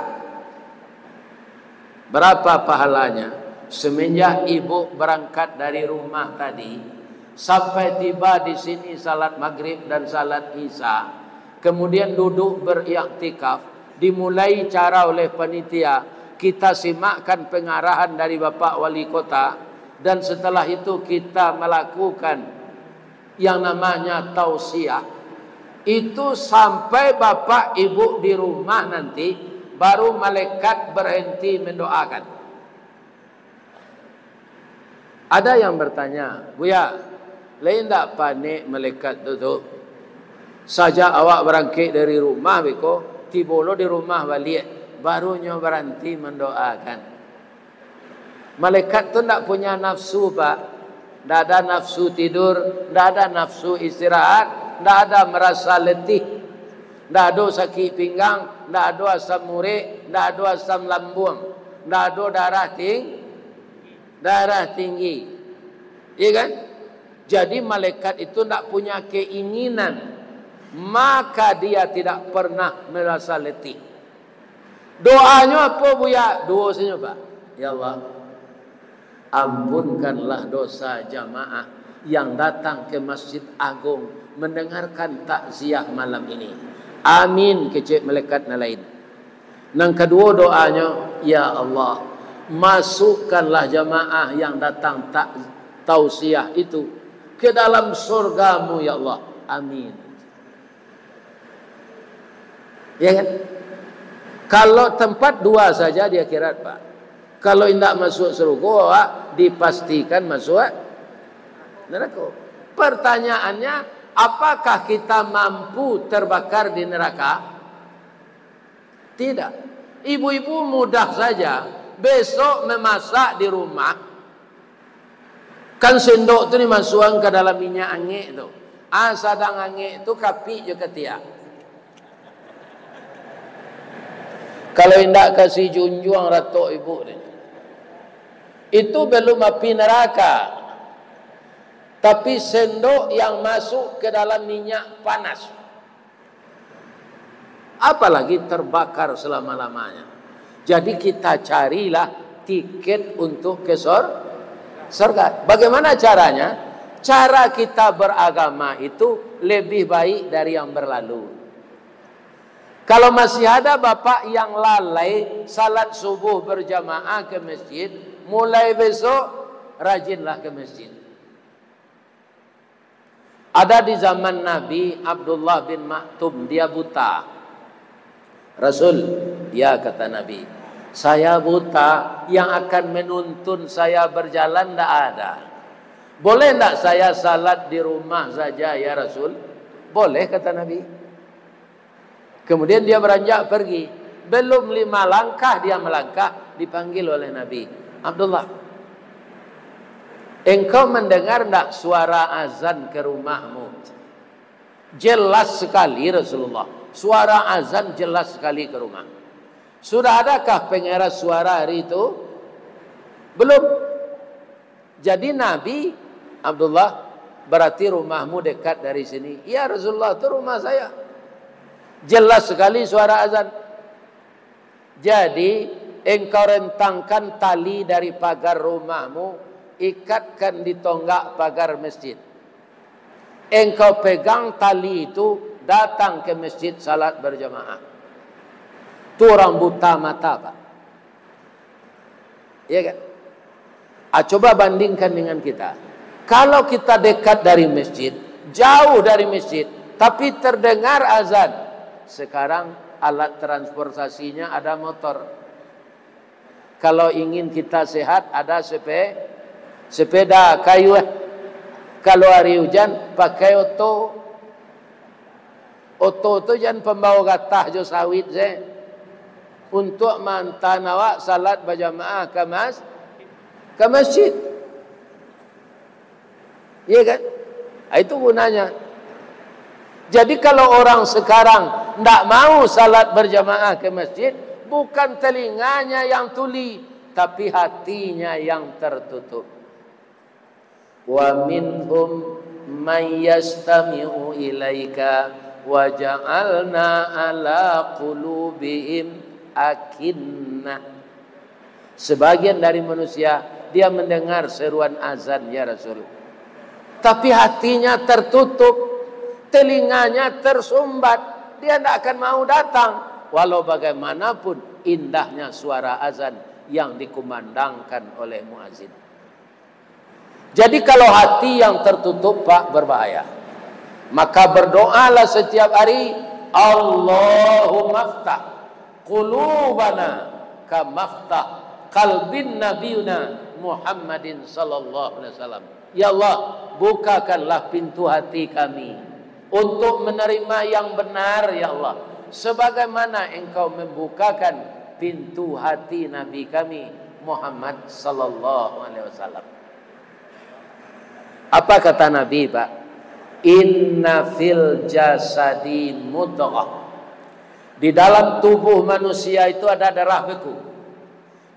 Berapa pahalanya? Semenjak ibu berangkat dari rumah tadi, sampai tiba di sini salat maghrib dan salat isya, kemudian duduk beriktikaf, dimulai cara oleh panitia, kita simakkan pengarahan dari Bapak Wali Kota, dan setelah itu kita melakukan yang namanya tausiah, itu sampai bapak ibu di rumah nanti, baru malaikat berhenti mendoakan. Ada yang bertanya, "Buya, lai ndak panek malaikat tu, tu? Sajak awak barangkek dari rumah beko, tibo lo di rumah baliak, baru nyo baranti mandoakan." Malaikat tu ndak punya nafsu, Pak. Ndak ada nafsu tidur, ndak ada nafsu istirahat, ndak ada merasa letih. Ndak ado sakik pinggang, ndak ado asam urek, ndak ado asam lambuang, ndak ado darah ting-, darah tinggi. Iya kan? Jadi malaikat itu ndak punya keinginan, maka dia tidak pernah merasa letih. Doanyo apo, Buya? Duo sajo, Pak. Ya Allah, ampunkanlah dosa jamaah yang datang ke Masjid Agung mendengarkan takziah malam ini. Amin, kecek malaikat nan lain. Nan kaduo doanyo, "Ya Allah, masukkanlah jamaah yang datang tak-, tausiah itu ke dalam surga-Mu, ya Allah. Amin." Ya kan? Kalau tempat dua saja di akhirat, Pak. Kalau indak masuk surga, awak dipastikan masuk neraka. Pertanyaannya, apakah kita mampu terbakar di neraka? Tidak. Ibu-ibu mudah saja, besok memasak di rumah, kan sendok tu dimasuakan ka dalam minyak angek tu. Ah, sadang angek tu, kapik jo katiak. Kalau indak, kasi junjuang ratok ibu ni. Itu belum api neraka, tapi sendok yang masuk ke dalam minyak panas. Apalagi terbakar selama-lamanya. Jadi kita carilah tiket untuk ke sor-, sorga. Bagaimana caranya? Cara kita beragama itu lebih baik dari yang berlalu. Kalau masih ada bapak yang lalai salat subuh berjamaah ke masjid, mulai besok rajinlah ke masjid. Ada di zaman Nabi, Abdullah bin Maktum, dia buta. "Rasul, ya," kata Nabi, "saya buta, yang akan menuntun saya berjalan ndak ada. Boleh ndak saya salat di rumah saja, ya Rasul?" "Boleh," kata Nabi. Kemudian dia beranjak pergi. Belum lima langkah dia melangkah, dipanggil oleh Nabi, "Abdullah, engkau mendengar ndak suara azan ke rumahmu?" Jelas sekali, Rasulullah. Suara azan jelas sekali ke rumah. "Sudah adakah pengeras suara hari itu?" "Belum." Jadi Nabi, "Abdullah, berarti rumahmu dekat dari sini." "Iya, Rasulullah, itu rumah saya. Jelas sekali suara azan." "Jadi, engkau rentangkan tali dari pagar rumahmu, ikatkan di tonggak pagar masjid. Engkau pegang tali itu, datang ke masjid salat berjamaah." Tu orang buta mata, Pak. Iya kan? Ah, coba bandingkan dengan kita. Kalau kita dekat dari masjid, jauh dari masjid, tapi terdengar azan. Sekarang alat transportasinya ada motor. Kalau ingin kita sehat, ada sepe-, sepeda kayu, eh. Kalau hari hujan, pakai oto. Oto tu jan pambawa gatah jo sawit se, untuak maantaan awak salat bajamaah ka mas-, ka masjid. Iya kan? Ah, itu gunanya. Jadi, kalau orang sekarang ndak mau salat berjamaah ke masjid, bukan telinganya yang tuli, tapi hatinya yang tertutup. Wa minhum may yastami'u ilaika wa ja'alna ala qulubihim akinnah. Sebagian dari manusia, dia mendengar seruan azan, ya Rasul. Tapi hatinya tertutup, telinganya tersumbat, dia tidak akan mau datang. Walau bagaimanapun indahnya suara azan yang dikumandangkan oleh muazin. Jadi kalau hati yang tertutup, Pak, berbahaya. Maka berdoalah setiap hari, Allahumma ftah qulubana kama ftah qalbin nabiyuna Muhammadin sallallahu alaihi wasallam. Ya Allah, bukakanlah pintu hati kami untuk menerima yang benar, ya Allah, sebagaimana Engkau membukakan pintu hati Nabi kami Muhammad sallallahu alaihi wasallam. Apa kata Nabi, Pak? Inna fil jasadi mudghah. Di dalam tubuh manusia itu ada darah beku.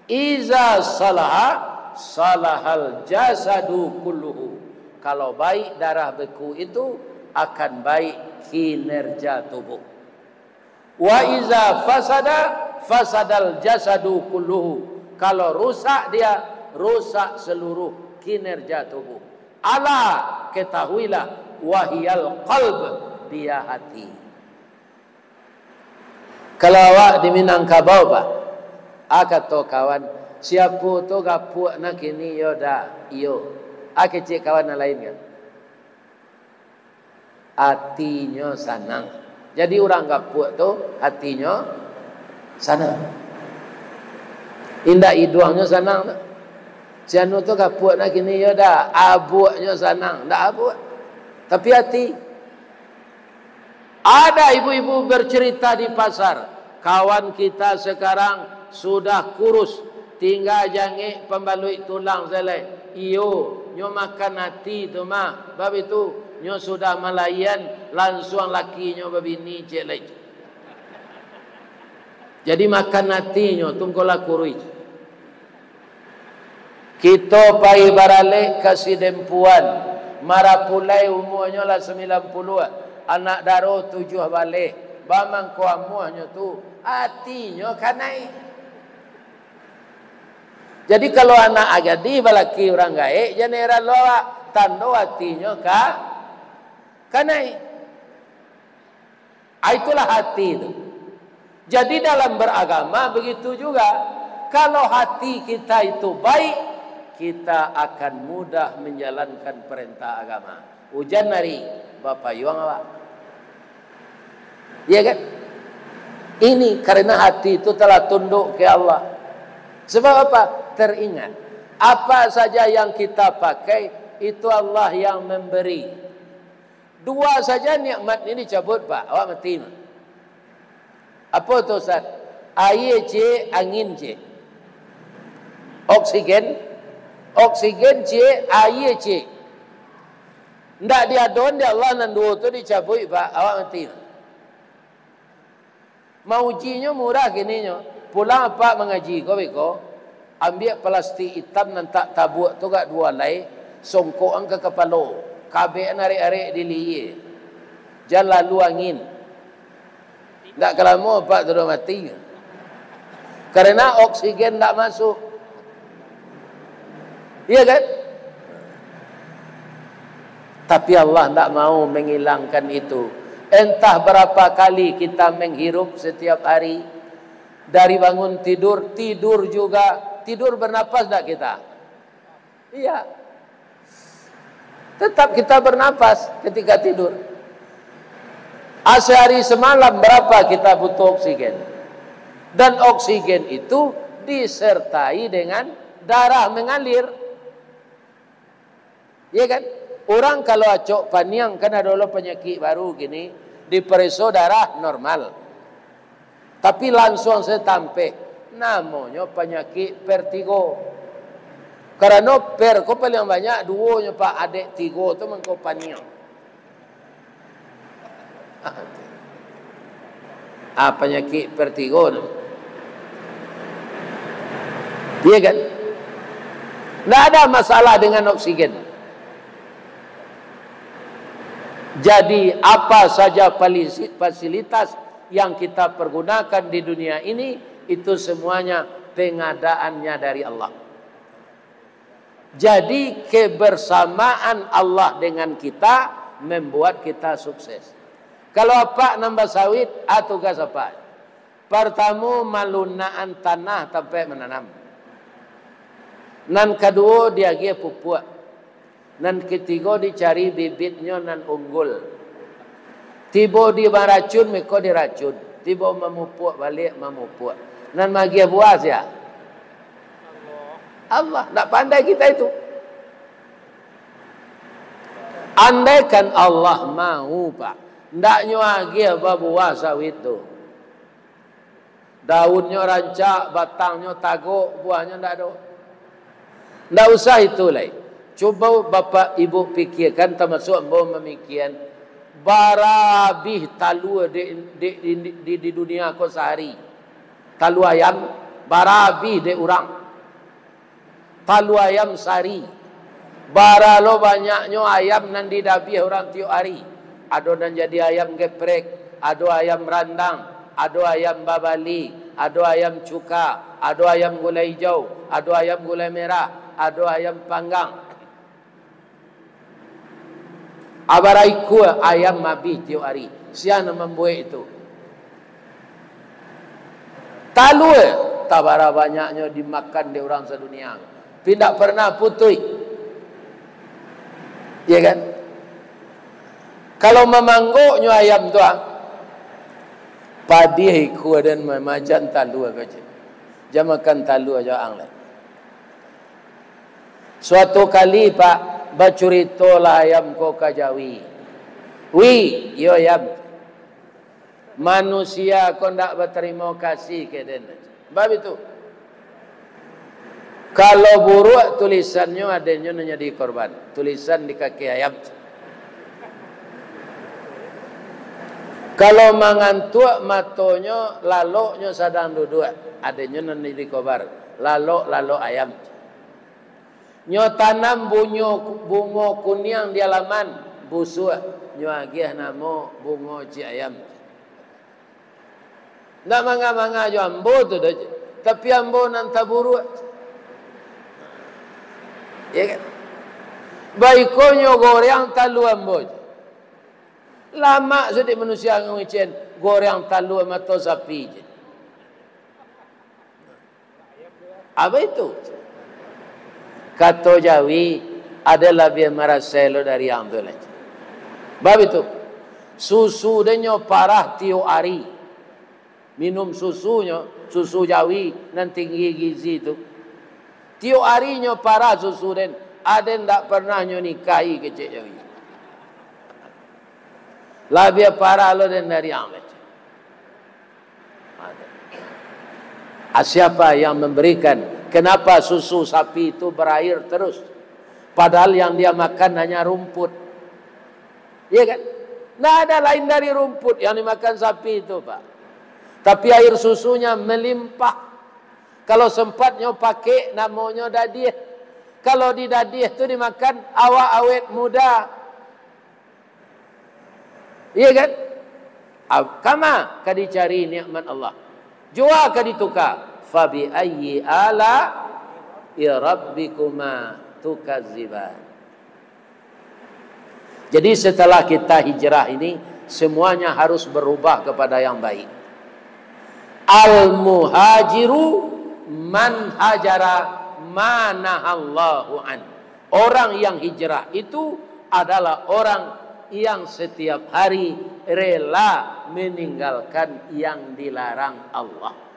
Iza salaha, salahal jasadu kulluhu. Kalau baik darah beku itu, akan baik kinerja tubuh. Wa iza fasada, fasadal jasadu kulluhu. Kalau rusak dia, rusak seluruh kinerja tubuh. Ala, ketahuilah, wahiyal qalb, dia hati. Kalau awak di Minangkabau, Pak, a kato kawan, siapo tu gapuak nan kini, yo dak? Iyo. A kecek kawan nan lain kan? Atinyo sanang. Jadi urang gapuak tu atinyo sanang. Indak iduangnyo sanang tu. Si anu tu gapuak nan kini, yo dak? Abuaknyo sanang, ndak abuak. Tapi ati. Ada ibu-ibu bercerita di pasar, kawan kita sekarang sudah kurus, tingga jangek pambaluik tulang sajo lai. Iyo, nyo makan ati tu mah, bab itu nyo sudah malayan, lansuang lakinyo babini ciek lai. Jadi makan atinyo tu ngko lah kuruih. Kito pai baralek ka si Dempuan, marapulai umuanyo lah sambilan puluah, anak daro tujuah baleh, bamangko amuahnyo tu, atinyo kanai. Jadi kalau anak gadih balaki urang gaek, jan heran lo awak, tando atinyo ka, kanai. Ah, itulah hati itu. Jadi dalam beragama begitu juga. Kalau hati kita itu baik, kita akan mudah menjalankan perintah agama. Ujan hari, bapayuang awak. Iya kan? Ini karena hati itu telah tunduk ke Allah. Sebab apa? Teringat, apa saja yang kita pakai, itu Allah yang memberi. Dua saja nikmat ni dicabut, Pak, awak mati mah. Apo tu, Ustaz? Aia ciek, angin ciek. Oksigen, oksigen ciek, aia ciek. Ndak diadoan dek Allah nan duo tu dicabuik, Pak, awak mati mah. Maujinyo murah kininyo. Pulang apak mangaji ko beko, ambiak palastik itam nan tak tabuak tu agak duo alai, songkokan ka kapalo, kabek an arek-arek di lihia. Jan lalu angin. Ndak ka lamo apak tu doh mati. Karena oksigen ndak masuk. Iya kan? Tapi Allah ndak mau menghilangkan itu. Entah berapa kali kita menghirup setiap hari. Dari bangun tidur, tidur juga. Tidur bernapas ndak kita? Iya. Tetap kita bernapas ketika tidur. Ah, sehari semalam berapa kita butuh oksigen? Dan oksigen itu disertai dengan darah mengalir. Iya kan? Orang kalau acok paniang, kan ado lo panyakik baru kini, dipareso darah normal. Tapi lansuang sajo tampek, namonyo panyakik vertigo. Karano ver ko paling banyak duonyo, Pak, adek tigo tu mangko paniang. Ah, panyakik vertigo tu. Iya kan? Ndak ada masalah dengan oksigen. Jadi, apa saja falisi-, fasilitas yang kita pergunakan di dunia ini, itu semuanya pengadaannya dari Allah. Jadi, kebersamaan Allah dengan kita membuat kita sukses. Kalau apak nan basawit, a tugas apak. Partamo, malunakan tanah tampek mananam. Nan kaduo, diagiah pupuak. Nan katigo, dicari bibitnyo nan unggul. Tibo di maracun, mako diracun. Tibo mamupuak baliak, mamupuak. Nan magiah buah sia? Allah. Ndak pandai kita itu. Andaikan Allah mau, Pak, ndak nyo agiah babuah sawit tu. Daunnyo rancak, batangnyo tagok, buahnyo ndak ado. Ndak usah itu lai. Cubo Bapak Ibu pikirkan, tamasuak ambo mamikian, bara abih talua di, di, di, di, di dunia ko sahari. Talua ayam, bara abih dek urang. Talua ayam sari. Bara lo banyaknyo ayam nan didabiah urang tiok ari. Ado nan jadi ayam geprek, ado ayam randang, ado ayam babali, ado ayam cuka, ado ayam gulai ijau, ado ayam gulai merah, ado ayam panggang. Abara ikua ayam mabih tiok ari. Sia nan mambuek itu? Talua, tabara banyaknyo dimakan dek urang sadunia, tapi indak pernah putuih. Iya kan? Kalau mamanggoknyo ayam tu, ah, padiah ikua den mamacan talua ko, cik. Jan makan talua jo ang lai. Suatu kali, Pak, bacuritolah ayam ko ka jawi. "Wi, iyo ayam, manusia ko ndak batarimo kasih ka den." Bab itu. Kalau buruak tulisannyo, adennyo nan jadi korban. Tulisan di kaki ayam. Kalau mangantuak matonyo, laloknyo sadang duduak, adennyo nan jadi korban. Lalok-lalok ayam. Nyo tanam bunyo, bungo kuniang di alaman, busuak, nyo agiah namo bungo cik ayam. Ndak manga-manga jo ambo tu doh, tapi ambo nan taburuak. Ya kan? Baiko nyo goreang talua ambo. Lamak sudah manusia ngecen, goreang talua mato sapi je. Apa itu? Kato jawi, ado labiah marasai lo dari ang tu lai. Bab itu, susu den nyo parah tiok ari. Minum susunyo, susu jawi nan tinggi gizi tu. Tiok ari nyo parah susu den, aden ndak pernah nyo nikahi kecek jawi. Labiah parah lo den dari ang lai. Ah, siapa yang memberikan? Kenapa susu sapi itu berair terus? Padahal yang dia makan hanya rumput. Iya kan? Ndak ada lain dari rumput yang dimakan sapi itu, Pak. Tapi air susunya melimpah. Kalau sempat nyo pakai, namonyo dadiah. Kalau di dadiah tu dimakan, awak awet muda. Iya kan? Ab-, kama ka dicari nikmat Allah. Jua ka ditukar. Fabi ayyi ala'i rabbikuma tukadziban. Jadi setelah kita hijrah ini, semuanya harus berubah kepada yang baik. Al-muhajiru man hajara ma nahallahu an. Orang yang hijrah itu adalah orang yang setiap hari rela meninggalkan yang dilarang Allah.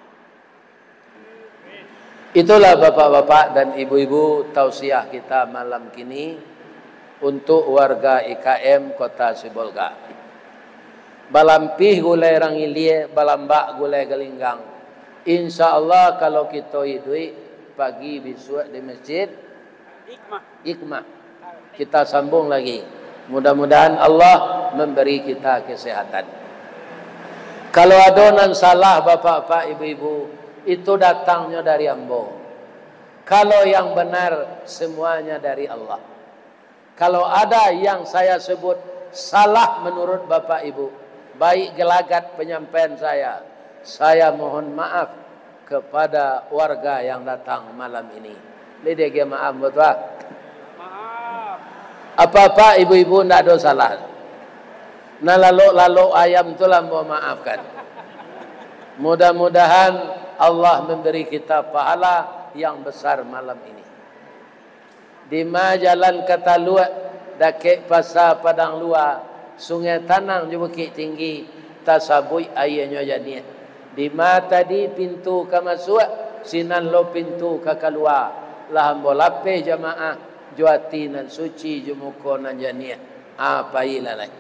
Itulah bapak-bapak dan ibu-ibu tausiah kita malam kini untuk warga I K M Kota Sibolga. Balampih gulai rang ilie, balambak gulai galinggang. Insya Allah, kalau kito iduik, pagi bisuak di masjid Hikmah. Kita sambung lagi. Mudah-mudahan Allah memberi kita kesehatan. Kalau ado nan salah, bapak-bapak, ibu-ibu, itu datangnyo dari ambo. Kalau yang benar, semuanya dari Allah. Kalau ada yang saya sebut salah menurut Bapak Ibu, baik gelagat penyampaian saya, saya mohon maaf kepada warga yang datang malam ini. Lidi agiah maaf, buat apa? Apa-apa ibu-ibu ndak ado salah. Nah, lalok-lalok ayam tu lah mohon maafkan. Mudah-mudahan Allah memberi kita pahala yang besar malam ini. Dima jalan ka Taluak, dakek Pasa Padang Lua, Sungai Tanang jo Bukik Tinggi, tasabuik aianyo janiah. Dima tadi pintu ka masuak, sinan lo pintu ka kalua. Lah ambo lapeh jamaah, jo ati nan suci, jo muko nan janiah. Ah, pailah lai.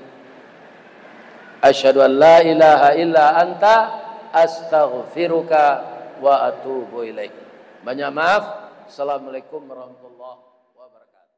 Asyhadu an la ilaha illa anta, astaghfiruka wa atubu ilaik. Banyak maaf. Assalamualaikum warahmatullahi wabarakatuh.